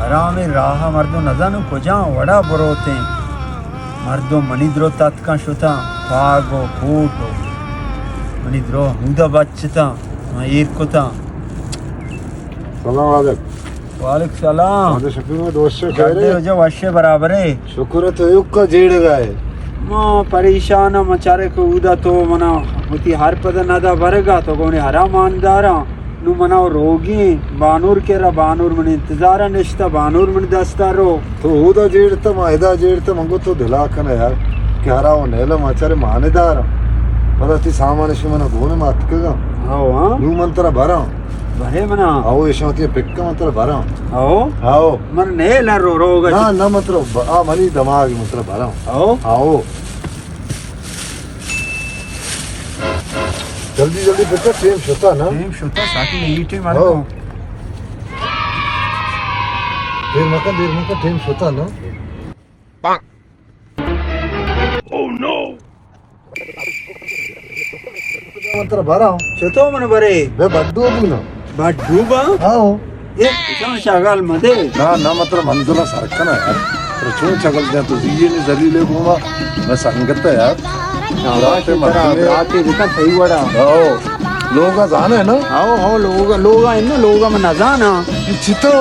حرامیں راہ ءَ مردم نزانوں کجام وڑا بروتیں۔ مردم منی درو تتکاں شتاں، پاگ و کوٹ و منی درو ہمودا بچتاں، من ایر کتاں۔ سلام علیکم۔ وعلیکم سلام۔ واجہ شفیع، وش ئے، خیر ئے؟ واجہ وش ئے، برابر ئے؟ شکر ئے، تو ایوکا جیڑگا ئے؟ ما پریشان آں، ما چارے کہ اودا تو منا وتی ہر پد ندا برگا، تو گونی ہرا مانداراں۔ نوں منا روگی ایں، بانور کرا، بانور منی انتظارا نشتا، بانور منی دستا رو۔ تو اودا جیڑتا، ما ادا جیڑتا، من گو تو دلا کنا یار، کہ ہرا و نیلا ما چارے مانداراں۔ پدا تی سامان شی منا گون ما اتکگاں۔ ہاو، ہاں۔ نوں من ترا براں۔ برے منا۔ ہاو، ایشاں وتی پکا من ترا براں۔ ہاو۔ ہاو۔ من نیلا رو، روگا۔ نا، نا، من ترا ب-، آ منی دماغ، من ترا براں۔ ہاو۔ ہاو۔ جلدی جلدی پکا، ٹیم شتا نا۔ ٹیم شتا، ساٹی لیٹ ئے مردم۔ ہاں۔ دیر مکن، دیر مکن، ٹیم شتا نا۔ Oh no! من ترا براں۔ چتو من برے؟ بے بڈو بو نا۔ بڈو با؟ ہاں۔ اے، چون شغل مدے؟ نا، نا، من ترا منزل ءَ سر کناں یار۔ ترا چون شغل دیاں، تو زیے نی ذلیل ئے گوما، من سنگت ءَ یار۔ شاباش، براتے ترا مردمے۔ براتے بکن صحیح وڑا۔ ہاو۔ لوگا زانا ئے نا؟ ہاو، ہاو، لوگا، لوگا انا، لوگا من نزاناں۔ اے چتو؟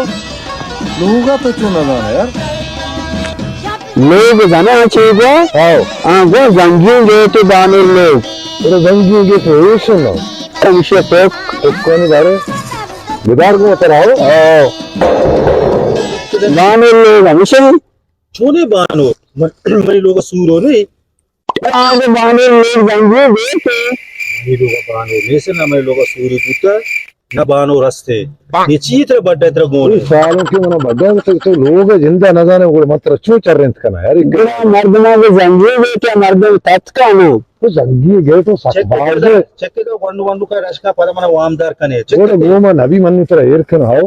لوگا تو چون نزانا ئے یار؟ لوگ زانا چی گو؟ ہاو۔ ہاں، گو زنگی گیٹ بانور لوگ۔ ترا زنگی گیٹ ایش نا؟ ہمیشہ ٹک۔ ٹکانی بارے۔ بدار گو ترا ہو؟ ہاو۔ بانور لوگ ہمیشہ۔ چونے بانور؟ من، منی لوگ سورو نہیں۔ آ، بانور لوگ زنگی گیٹ۔ منی لوگ بانور نیست نا، منی لوگ سوری بوتا۔ نہ بانور ہستے۔ یہ چی ترا بڈا ترا گون اے؟ سالوں کے منا بڈا تو، تو لوگ جندا نزانے، گڑا من ترا چون چرینت کنا یار؟ گڑا مردماں کہ زنگی گیٹ، مردم تتکا نا۔ تو زنگی گیٹ تو سک چک باز ئے۔ چک تو گونڈو گونڈو کا رشکا پدا منا وامدار کنے۔ چک گڑا تو۔ گوما نبی من ترا ایر کنا ہو۔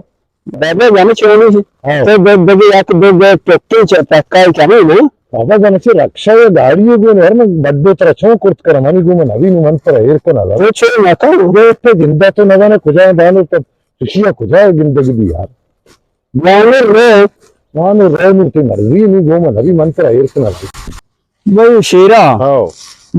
بابا جانے چونی؟ ہاں۔ تو بے-، بگے یک دو بے ٹکے چ-، ٹکائی کنے نا؟ بابا جانے چی رکشہ یا گاڑی گون ہر من بڈو ترا چون کرت کنا، منی گوما نبی نوں من ترا ایر کنا لو۔ تو چون نہ کن؟ گیٹ پہ زندہ تو نزانے کجا بانور تو، چشیا کجا گندگ بی یار؟ بانور رو۔ بانور رو نوں تی مرضی، نی گوما نبی من ترا ایر کنا لو۔ بھئی شیرا، ہاؤ۔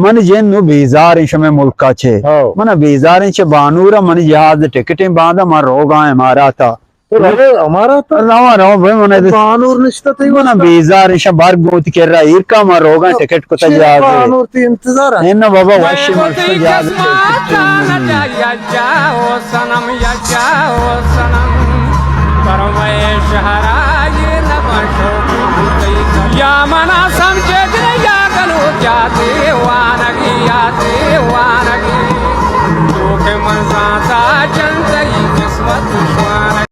من جن نو بیزار ایں شمے ملکا چے۔ ہاؤ۔ منا بیزار ایں چے بانورا، من جہاز ٹکٹیں باندا، من روگا اماراتا۔ تو رو اماراتا؟ رواں، رواں بھئی، من بانور نشتا تئی منا واسطہ؟ بیزار ایں شم بار گوت کرا ایر کا، من روگا ٹکٹ کتا چے جہاز۔ بانور تی انتظار ہے۔ اے نا بابا، وشی من شو جہاز۔